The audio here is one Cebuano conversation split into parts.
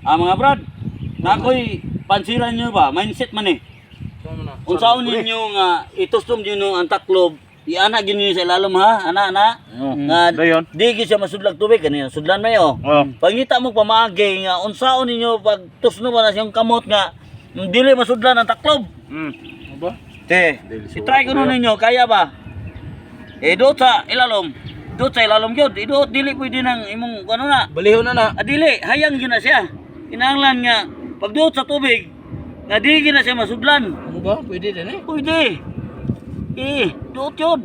Ah, mga brad, nakoy pansiran nyo ba? Mindset man eh. Unsaon ninyo nga itustom ninyo ang taklob, iana gyud ninyo sa ilalom ha, ana ana. Nga Dayon. di gyud siya masudlag tubig kanina, sudlan mayo. Oh. Pangita mo pamaagi nga unsaon ninyo pag tusno ba na siyang kamot nga dili masudlan ang taklob. Ba? Te, Dili i-try ko nun ninyo, kaya ba? Eh, doot sa ilalom. Doot sa ilalom gyud. Iduot dili pwede nang imong ano na. Baliho na na. Ah, dili, hayang gyud na siya. Kinahanglan nga pag duot sa tubig, nga dili gyud na siya masudlan. Ano ba? Pwede din eh. Pwede. Eh, duot yun.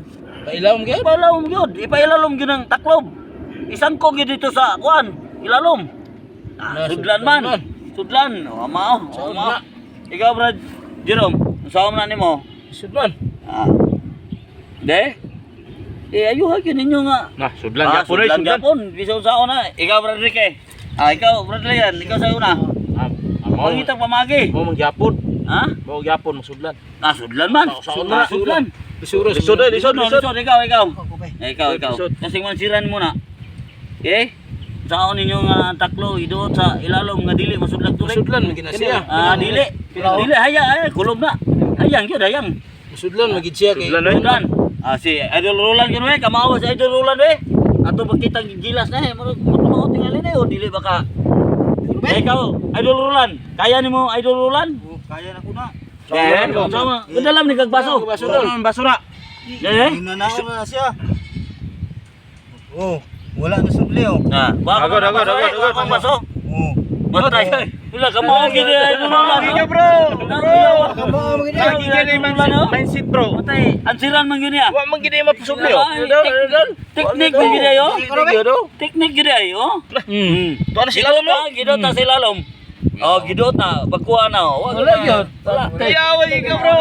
Pailawom gyud. Ipailalom yun. Ipailalom yun ang taklob. Isangkog yun dito sa kuan. Ilalom. Ah, Na, sudlan sudlan man. man. Sudlan. O, ama. O, Saan ama. na? Ikaw, Brad Jerome, saan na nimo? Sudlan. Ah. De? Eh, ayuha yun ninyo nga. Na, sudlan Ah, gyapon oy, sudlan sudlan. gyapon. Bisan sa una. Ikaw, Brad Rique. Ah, ikaw, Brad Lian. Ikaw sa una. Ah, mao. Pangitang pamagi. Mao man gyapon. Ha? Mao gyapon masudlan. Ah, sudlan man. Saan Ah, na? sudlan. Lisuro. Lisod oy, lisod, Lisod, lisod. lisod. Ikaw, ikaw. Eh, ikaw, ikaw. Lisod. Kasi mansiran muna. Okay? Saan ninyo nga ang taklo, iduot sa ilalom nga dili masudlag tubig. Sudlan man gina siya. Ah, dili. Dili haya ay kulob na. Hayang gyud, hayang. Sudlan man gid siya kay. Sudlan oy. Sudlan. Ah, si Idol Roland gyud we, kamao si Idol Roland we. Ato pagkita gilas na eh, murag matumaot tingali na eh, o dili ba ka? Eh, ikaw, Idol Roland, kaya nimo, Idol Roland? Oh, kaya na ko na. Eh, sama. Kudalam ni kag baso. Baso dol. Basura. Eh? Hinanaon na siya. Oh, wala na sudli oh. Na, baka Agad, agad, agad, agad. Ang baso. Oh. Matay. Wala ka mo gid Idol Roland. Lagi ka, bro. Bro. Kamo mo gid. Lagi ka na yung mindset, bro. Matay, ansiran man gyud niya. Wa man gid mapasubli oh. Ay, teknik man gyud ayo. Teknik gyud ayo. Tuwa na sila mo. Gidot na sa ilalom. Oh, gidot na. Pagkuha na. Oh. Wala Wala gyud. Wala. Yawa ka, bro.